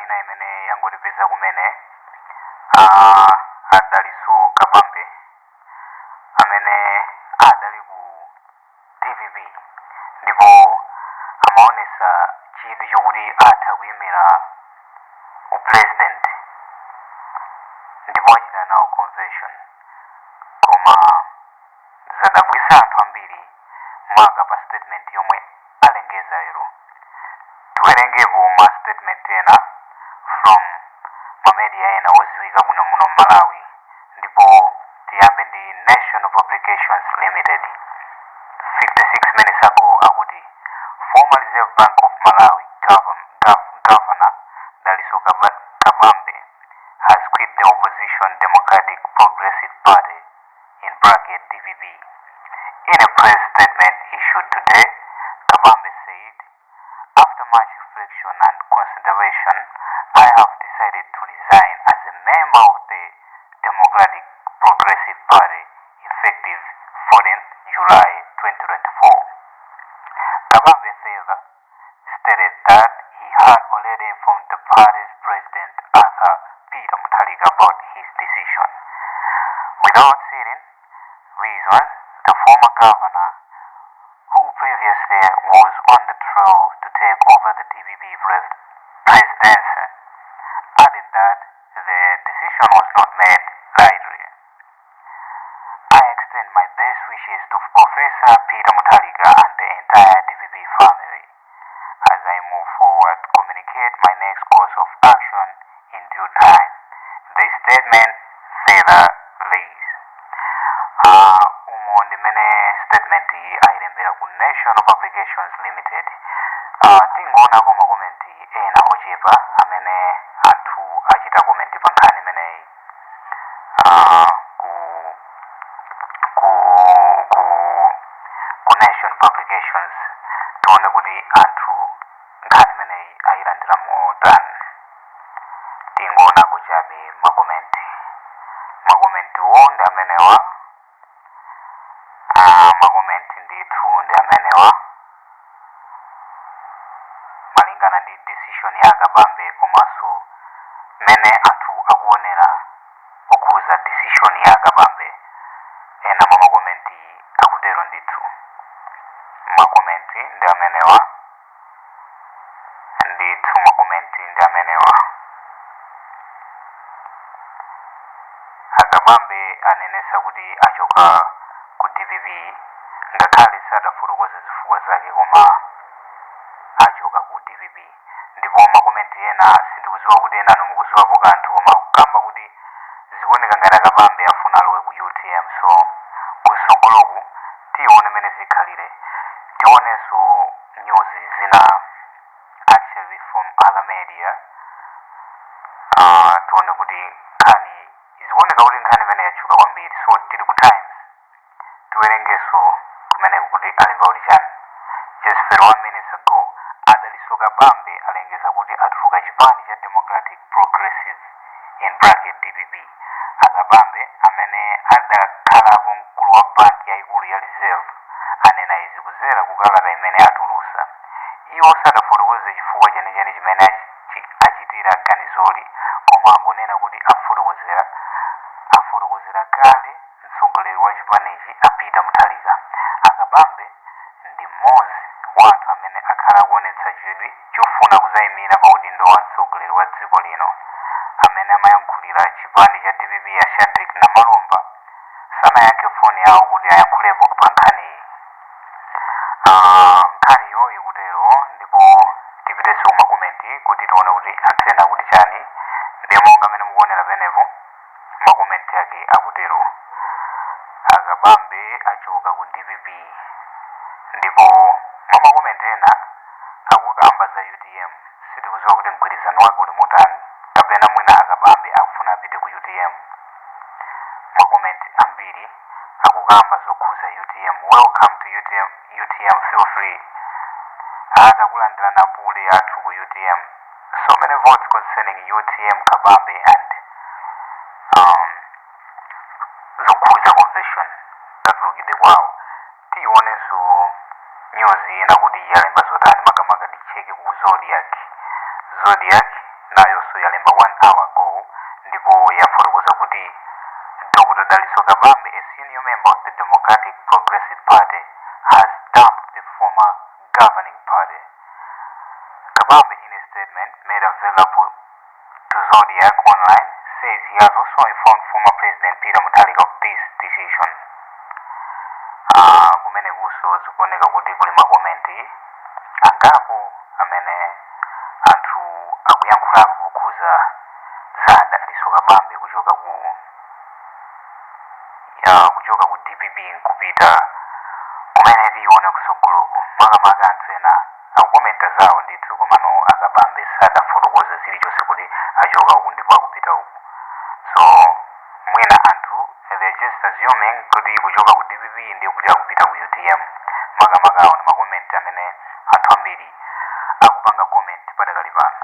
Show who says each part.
Speaker 1: Ina imene yangotipeza kumene, a Dalitso Kabambe amene adali ku DPP ndipo amaonesa chidwi chokuti atha kuyimira upresident ndipo achita nawo convention, koma zadabwisa anthu ambiri maka pa statement yomwe alengeza lero. Tiwerengepo ma statement ena from ma media ena oziwika bwino muno Malawi, ndipo tiyambe ndi National Publications Limited. 56 minutes ago akuti former Reserve Bank of Malawi Governor Dalitso Kabambe has quit the opposition Democratic Progressive Party, in bracket DPP. In a press statement issued today, Kabambe said, "After much reflection and consideration, I have decided to resign as a member of the Democratic Progressive Party effective 14th July 2024." Kabambe further stated that he had already informed the party's president, Arthur Peter Mutharika, about his decision. Without citing reasons, the former governor, who previously was on the trail to take over the DPP presidency, added that the decision was not made lightly. "I extend my best wishes to Professor Peter Mutharika and the entire DPP family as I move forward to communicate my next course of action in due time," the statement further reads. Umo ndimene statement iyi ayilembera ku National Publications Limited. Tingoonako ma comment ena ochepa amene anthu achita comment pa nkhani imeneyi ku Nation Publications. Tione kuti anthu nkhani imeneyi ayilandira motani. Tingoonako chabe ma comment. Ma comment wo ndi amenewa. Ma comment ndithu ndi amenewa malingana ndi decision ya Kabambe komanso mmene anthu akuonera okhuza decision ya Kabambe. Ena mwa ma comment akutero ndithu. Ma comment ndi amenewa ndithu, ma comment ndi amenewa. Akabambe anenesa kuti achoka ku DPP ngakhale sadafotokoze zifukwa zake, koma achoka ku DPP. Ndipo ma comment ena, sindikuziwa kuti enanu mukuziwapo kanthu, koma kukamba kuti zikuoneka ngati Akabambe afuna alowe ku UTM. So kusogoloku tione mene zikhalire. Tionenso news zina actually from other media. Tione kuti nkhani zikuoneka kuti nkhani imene yatchuka kwambiri. So tili ku Times, tiwerengeso kumeneko kuti alemba kuti chani. Just 31 minutes ago, Adalitso Kabambe alengeza kuti atuluka chipani cha Democratic Progressive, in bracket DPP. Akabambe, amene adakhalapo mkulu wa banki yayikulu ya Reserve, anena izi kuzera ku kalata imene atulusa. Iwo sadafotokoze chifukwa chenicheni chimene achitira ganizoli, koma angonena kuti afotokozera kale mtsogoleri wa chipanichi, a Peter Mutharika. Akabambe ndi mmodzi wa anthu amene akhala akuonetsa chidwi chofuna kuzayimira pa udindo wa mtsogoleri wa dziko lino. Amene amayankhulira chipani cha DPP, a Shadric Namalomba, sanayankhe foni yawo kuti ayankhulepo pa nkhaniyi. Nkhaniyo ikutero, ndipo tipitenso kuma comment kuti tione kuti anthu ena akuti chani. Ndiye monga amene mukuonera penepo, ma comment ake akutero: Akabambe achoka ku DPP. Ndipo mwa ma comment ena akukamba za UTM. Sitikuziwa kuti mgwirizano wake uli motani, kapena mwina Akabambe akufuna apite ku UTM. Ma comment ambiri akukamba zokhuza UTM. "Welcome to UTM, UTM, feel free." Atakulandira napule athu ku UTM. So many votes concerning UTM, Kabambe and zokhuza convention katulukide kwawo. Tionenso news ina kuti yalemba zotani, makamaka ticheke ku Zodiac. Zodiac nayo governing party. Kabambe, in a statement made available to Zodiak Online, says he has also informed former President Peter Mutharika of this decision. Kumene kuso zikuoneka kuti kuli ma comment angapo amene anthu akuyankhulapo pokhuza za Dalitso Kabambe kuchoka ku DPP nkupita kumene tione kusogoloko. Makamaka anthu ena akukomenta zawo ndithu, komano akabambe sadafotokoze zilichonse kuti achoka uku ndipo akupita uku. So mwina anthu, they're just assuming kuti kuchoka ku DPP ndiye kuti akupita ku UTM. Makamaka awo ndi ma comment amene anthu ambiri akupanga comment padakali pano.